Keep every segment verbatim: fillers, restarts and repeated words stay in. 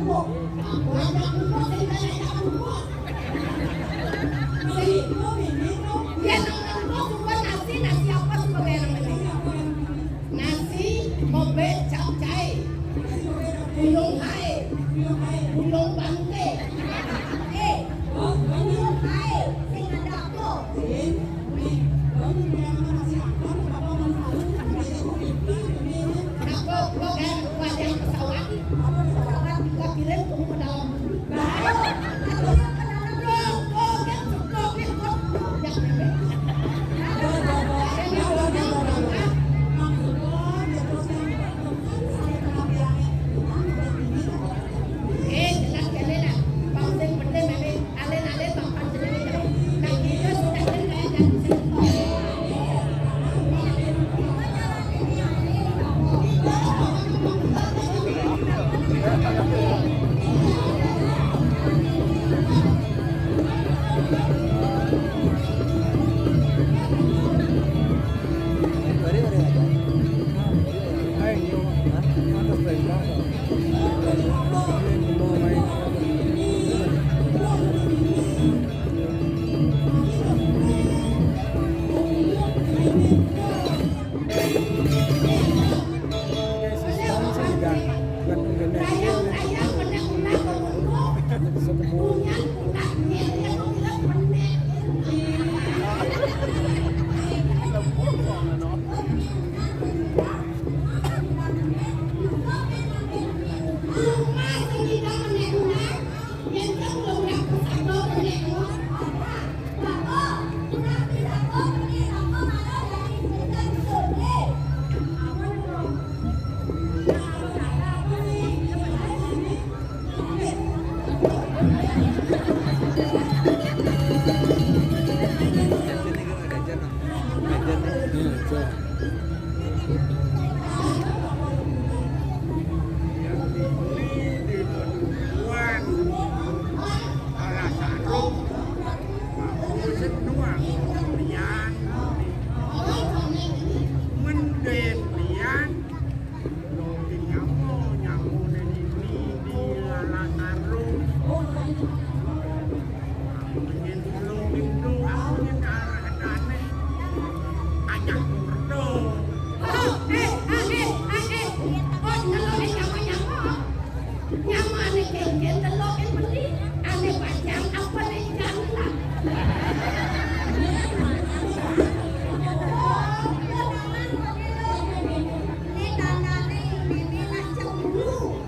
Yen nang nang kok suka nasi, nasi apa suka bayar meneh? Nasi, kobe, capcay, bulung hae, bulung bangke. Eh, bulung hae, sing ada apa? Apa, apa kan wajah pesawat? Pesawat kita kirim ke dalam. Loh, kok kan suka, kan kok. Ya, eh, jelas kene lah. Bang sing penting mene. Nyamane kengken delok ing mriki, ane bajang apa ning jangkar? Ini tandane ini lah cemburu.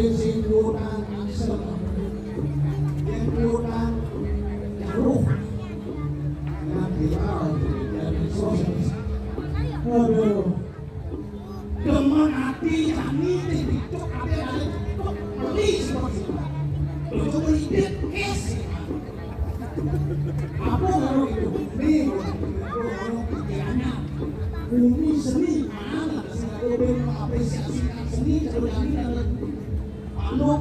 Sing utang angsel, yang utang jaruh, nanti tahu dari sosialis. Aduh, demen hati jani, TikTok ada, ada TikTok beli seperti itu. Itu beli dia cash. Apa kalau itu? Ini kalau pikirannya bumi seni, mana sih kalau ben mengapresiasi seni, kalau jani ada Anu,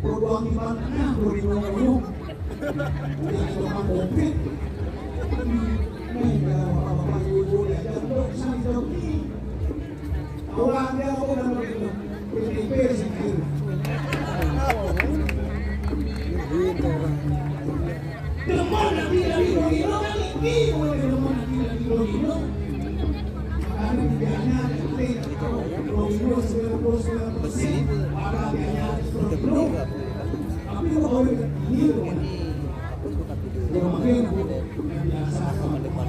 perguang di mana? Anu, di mana? Anu, di mana? Covid. Nih, kalau bapak-bapak, ibu-ibu, ya, jam dua, saya jam ini. Orang dia apa namanya itu? P D P sih. Demen nanti dari Bogino kan ini, mulai demen nanti dari Bogino. Karena kerjanya nanti Bogino sembilan puluh sembilan persen, warga biaya Bogino. Tapi kalau ini loh, yang mungkin biasa sama depan,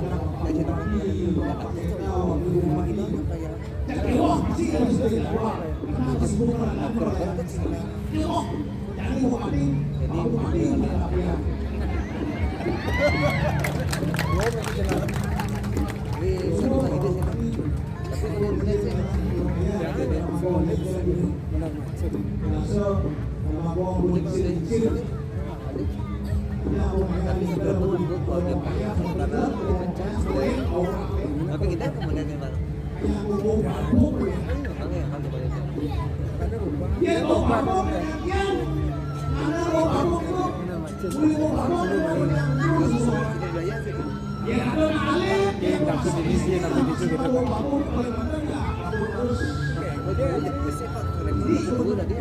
Tapi kita kemudian nih, Bang. Oke, oke, boleh, boleh. Yang satu divisi, yang satu divisi gitu. Oke, jadi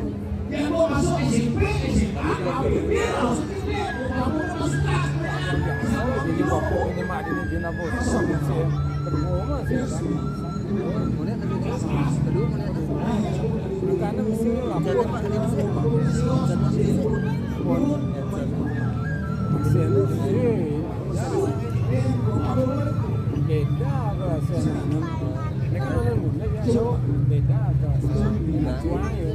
yang mau masuk S M P, S M A, A B B, harus S D, mau masuk kelas. Ini bapak ini mak ini bina bos. Sih, ya. Berumur sih, kan? Bukan, mesti lapor. Bukan, mesti lapor. Mesin sih. Beda rasanya. Ini kan orang Bunda ya. Beda rasanya. Nah, cuan ya.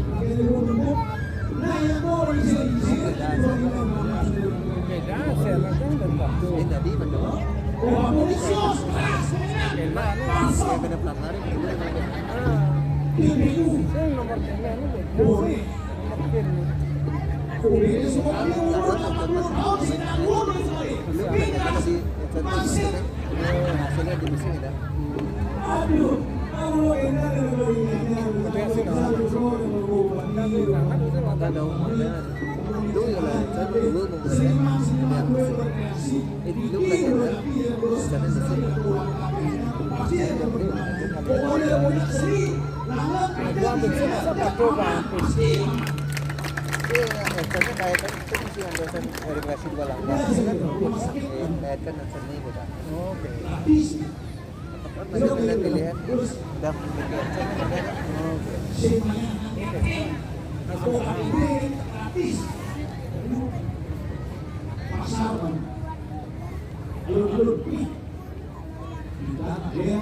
Beda, saya kan tetap. Ini tadi betul. Beda nih, saya kena pelanggaran, betul. Ah. Saya nomor kena ini beda. Nomor kena. Hasilnya di mesin ya. Ada umurnya dulu ya lah, saya dulu mau belajar. Itu belajar ya. Rencana di sini. Gua ambil sih, masa pakai, Bang? Iya, rencana kayak kan itu masih ada verifikasi dua langkah. Kayak kan rencana gitu. Oke. Tetap kan masih ada pilihan. Udah, gitu. Oke. Pasar, Bang. Alun-alun, ih. Kita, ya.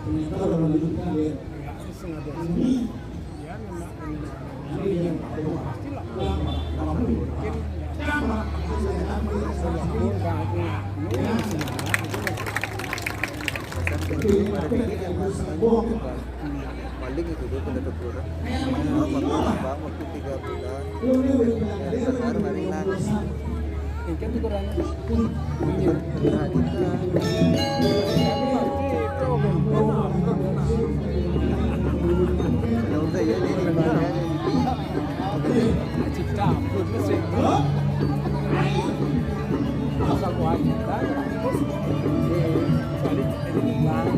Ternyata orang itu kan, ya. Ini. Ini yang pastilah. Paling itu dia kena tegur. Apa, apa, waktu tiga bulan. Sekarang hari lagi. Ikan tuh kurang. Iya. Nah, kita. Tapi pasti itu belum. Kalau enggak ya, ini gimana? Campur sih. Masa gua aja, kan? Terus, balik, ini gimana?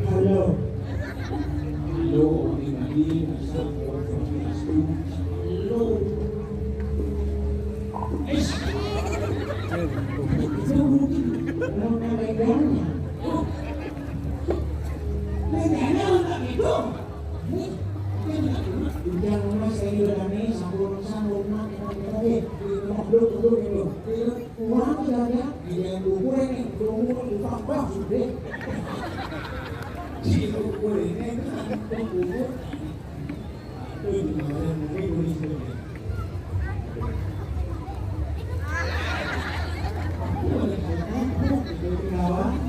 Halo. Halo, Om Adi, Asa, Om Swastiastu. Halo. Eish. Itu mungkin orang leganya. Oh. Leganya orang itu. Udah, Mas, saya udah nih, sambung, sambung, Mas, kita, kita, kita, kita, kita, kita, kita, Wah, jajan, jajan bubur ini, bubur, bubur, bubur, sudah. Si bubur ini, bubur. Aduh, gimana, mungkin boleh sudah.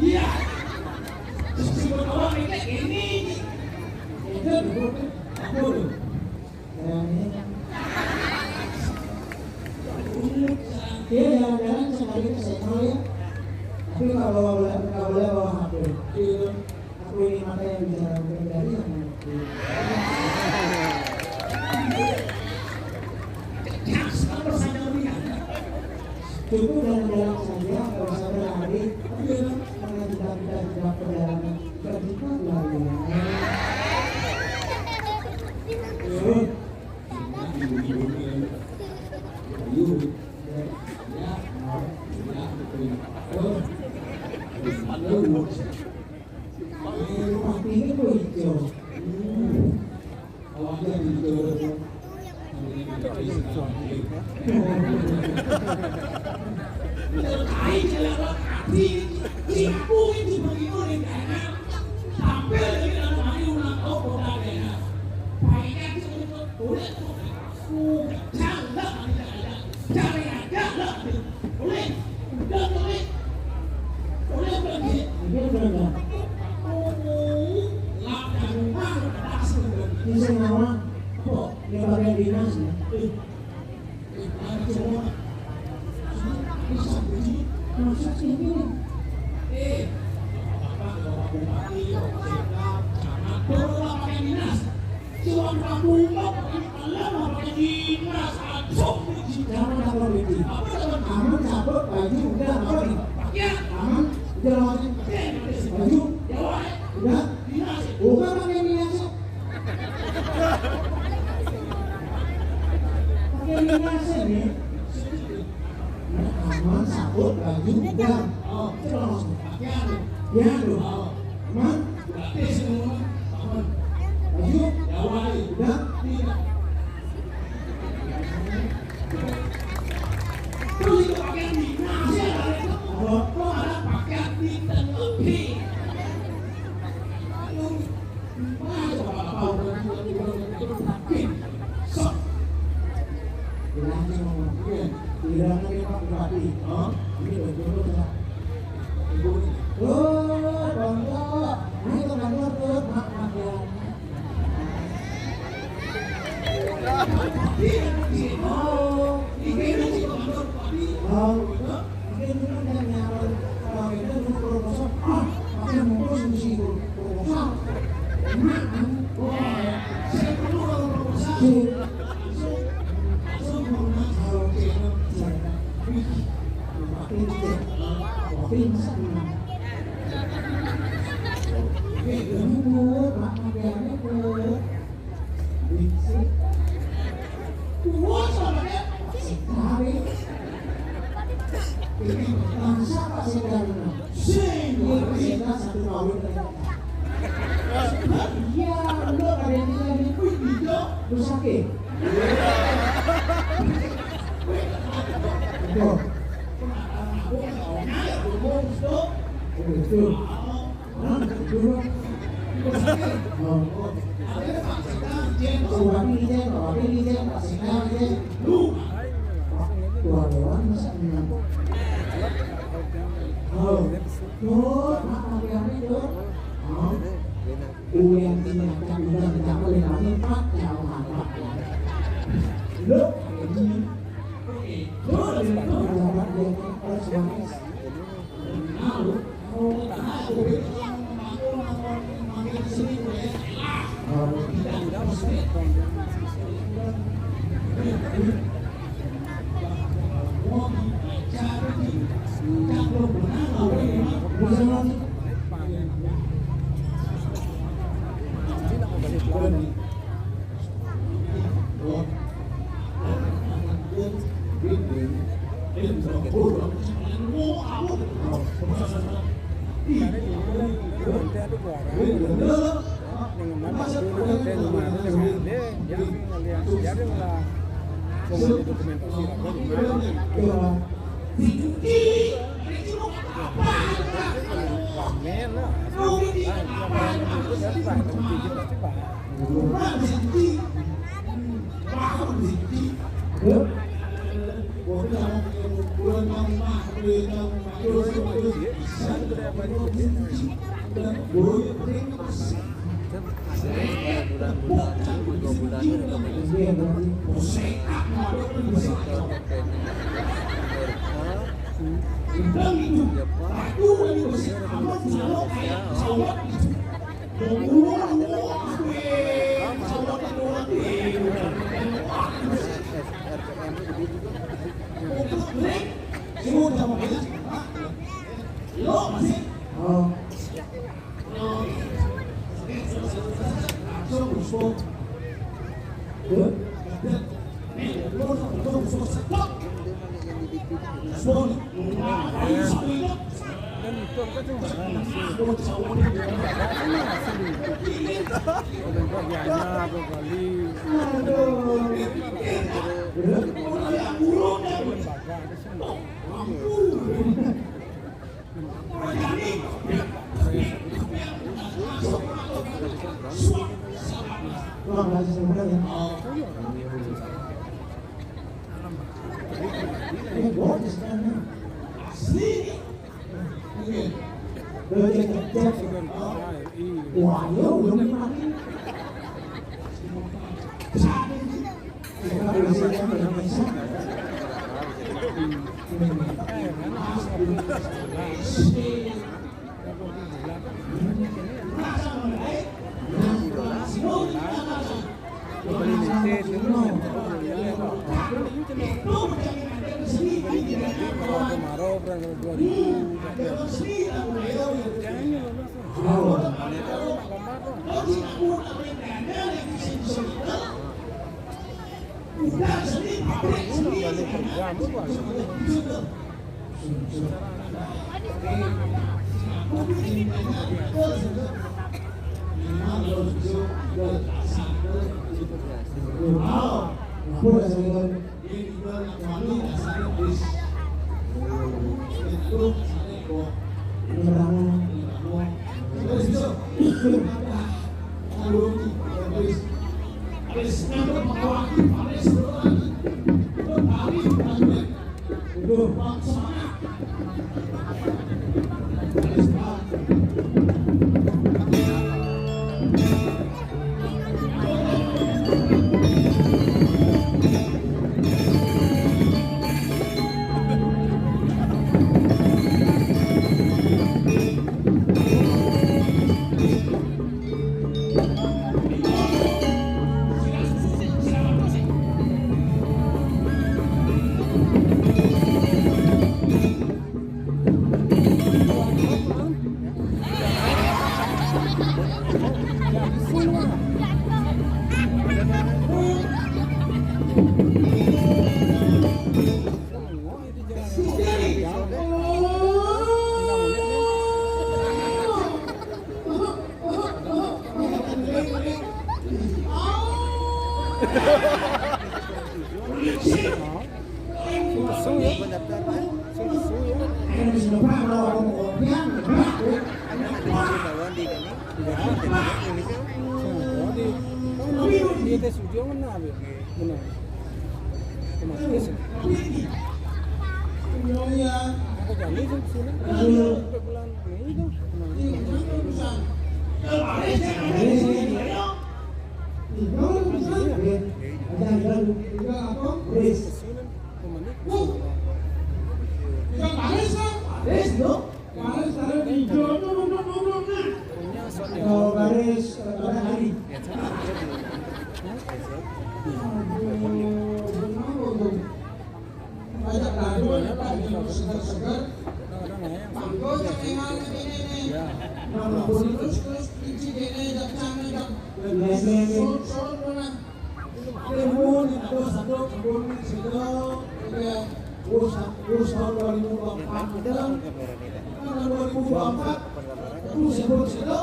Iya. Si bubur ini. Itu bubur, bubur. Iya, jalan-jalan sekali ke Sentul ya. Tapi nggak bawa, nggak boleh bawa H P. Aku ini mata yang bicara, bukan jari yang mengerti. Cukup jalan-jalan saja, nggak usah berlari. Karena tidak, kita tidak perjalanan. Bukan kita berlari. Terus, Ini saya nama, apa? Ini bagian dinas ya. Maksud sini. Eh, Bapak, Bapak Bupati, Bapak Sekda, Camat, Bapak pakai dinas. Cuma Pak Bupati, pakai dinas, langsung. Jangan takut, Beti. Apa, apa? Aman, sabuk, baju, udah, apa nih? Pakaian. Aman, udah, langsung. Pakaian, pakaian. Baju. Jawa, eh. Udah. Dinas. Bukan pakai dinas. Pakai dinas ini. Aman, sabuk, baju, udah. Oh, terus. Ya, tuh. Aman? Baju? Udah? Terus itu pakaian dinas ya, apa? Kok ada pakaian di tengah? Bilangnya ngomong, iya, bilangnya Pak Bupati. Oh, ini udah dulu ya. Oh, bangga. Ini ke kantor tuh, Pak, Pak, ya. Oh, ini ke kantor Bupati. Oh. Pakai dulu kan nyamar, kalau itu dulu proposal, ah, pakai monggo solusi proposal. Enak kan? Wah, saya perlu kalau proposal. Langsung, langsung mau nang kalau channel saya. Wih, pakai itu. Pakai masa menang. Eh, kamu buat, Pak, pakai apa, Bu? Wah, sabarnya. Sekali. Ini bangsa Pak Sekda ini. Sing, Sekda satu tahun. Iya, lu ada yang tinggal di, wih, hijau, lu sakit. Betul. Betul. Hah? Dulu. Oh. Bupati izin, Pak Wakil izin, Pak Sekda izin. Lu. Ketua Dewan masa enam? Oh. Tuh, Pak, Pak Wakil itu. Uyan sinakan udah mencapai lima empat jauh apa ya. Lo ini. Lo ini. Baris, baris, baris. Tinggal, tinggal. Ada, ada. Tinggal apa? Baris. Tinggal baris, kan? Baris, loh. Baris, baris hijau tuh, nunduk-nunduk, nah. Kalau baris, eh, hari. Aduh, benar, loh. Ajak dadu ya, Pak, yang segar-segar. Mangko cekengan ini nih. Nah, boleh terus, terus, kunci gini, jak sana, jak. Sud, sud, mana? Kebun, aduh, satu kebun, satu. Udah, terus, terus tahun dua ribu dua puluh empat, udah. Kan dua ribu dua puluh empat, terus, satu, satu.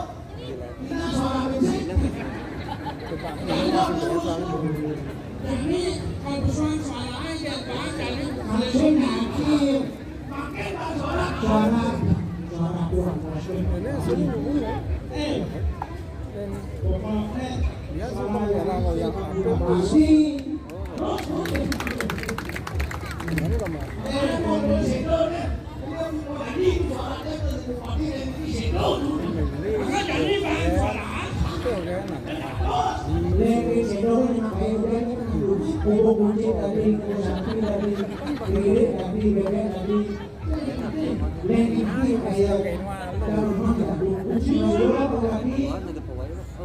Ini kalau persoalan suara aja, Pak, jadi kalau suara, suara kurang. Eh, pokoknya suara yang masih.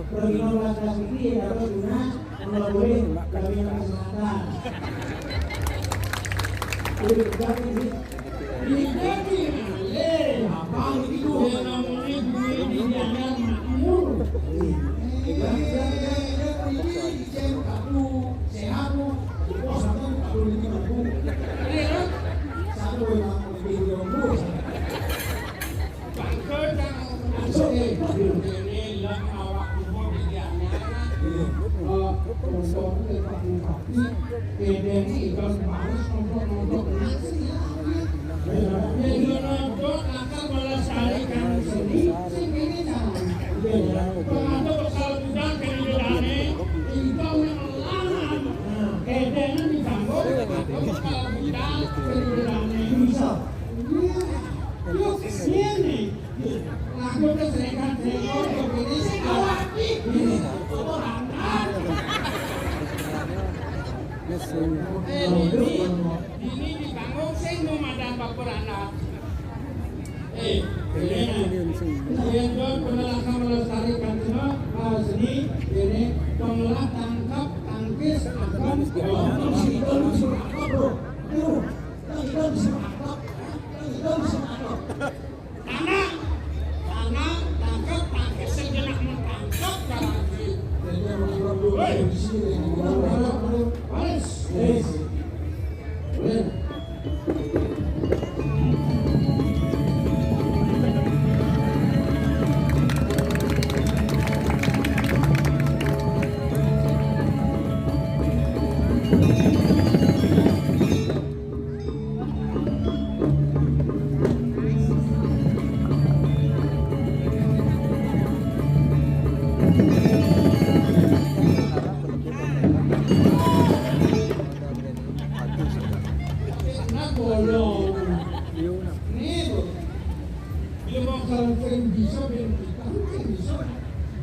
Kalau lima belas ini ya dapat guna, kalau boleh kami yang kesempatan. Udah, udah, ini. Ini jadi, eh, apa itu? Ya, namanya gue di Gianyar makmur. Iya, iya, iya, iya, ini di Gianyar satu sehat, Bu. Di pos satu empat puluh lima ribu. Iya, kan? Satu lima puluh ribu. Bisa. Yuk, sini. Ini, ini, ini ditanggung sing nu madan baper anak. Eh, ini, ini, ini, ini. Yang dua, pemelasan melestarikan seni, eh, seni, ini pengelah tangkap, tangkis, angkap, oh, terus itu, terus itu, bro. Tuh, terus itu, terus itu, terus itu. Tanah, tanah, tangkep, tangkep, sejenak mau tangkep, barang di. Hei, baris.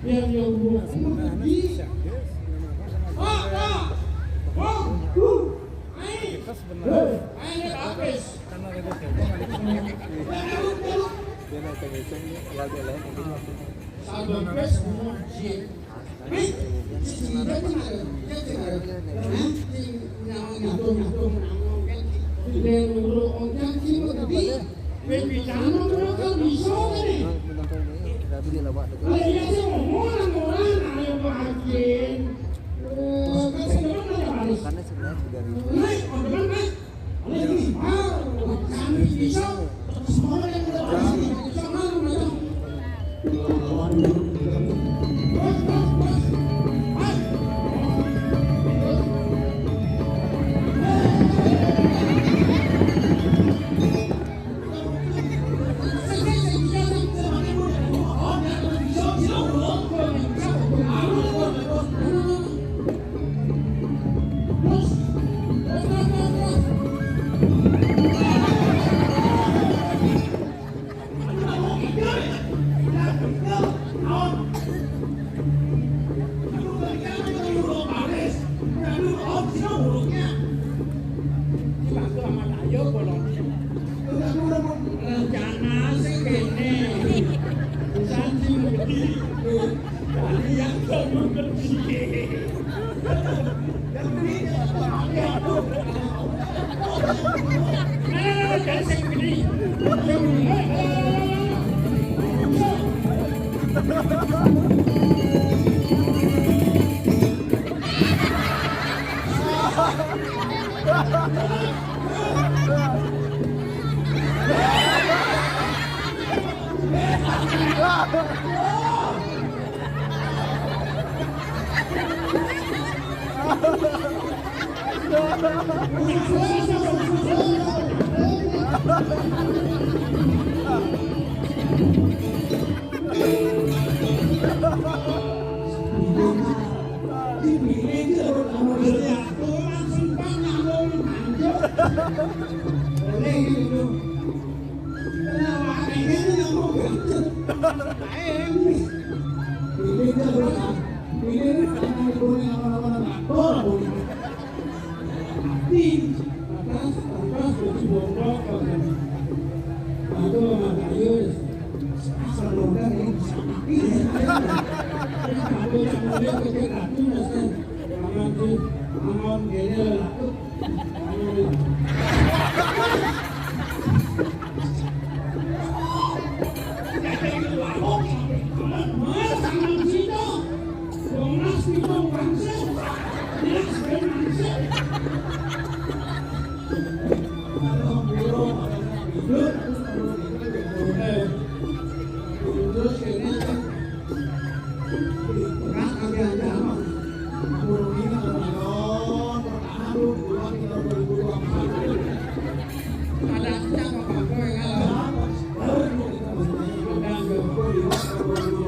Biar dia umur, umur gede. Pak, Pak, Pak, Bu, ayo. Ayo, habis. Dia nak kencing, dia agak lain. Sabar, bes, mau jin. Hei, sini, dia kenal, dia kenal. Hah? Dia nyawang, nyawang, nyawang, nyawang, kan? Dia nyuruh orang kan, dia mau gede. Wis bicara ngono kan iso ngene. Lah iya sing ngomong nang ora ayo bahagian. Eh, kan sing demen aja Paris. Karena sebenarnya juga Naik, demen, naik. Oleh ini, ah, kami bisa. Semua yang udah pasti bisa malu, ya. Bos, bos, bos. Hai.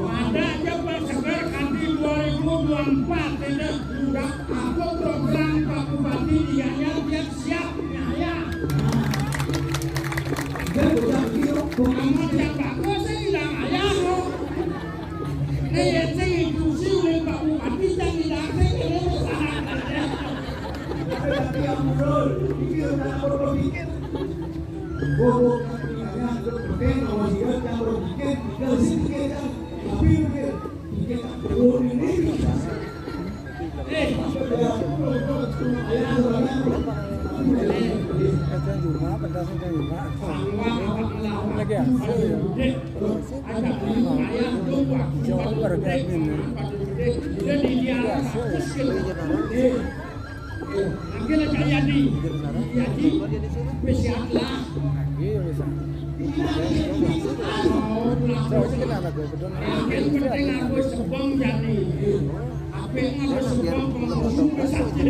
Ada aja Pak Segar kanti dua ribu dua puluh empat, ini udah apa program Pak Bupati, dianya dia siap, ya, ya. Bukan mau yang bagus, saya bilang, "Ayah, lo." Ini ya, saya instruksi oleh Pak Bupati, jangan tidak, saya kira itu salah. Tapi yang betul, ini udah berpikir. Bobo kan pinanya ke perteng sama dia, yang berpikir, tinggal sih pikir, kan. Tapi pikir, pikir, kan, turun ini. Eh, ya, ya, ya. Lagi ya? Jauh warga ini. Jadi dia, Angkel aja Yadi. Yadi, wis siap lah. Iya, wis. Coba sih kenapa gue betul. Angkel penting aku sebong jadi. Apa yang aku sebong pengen wis aja.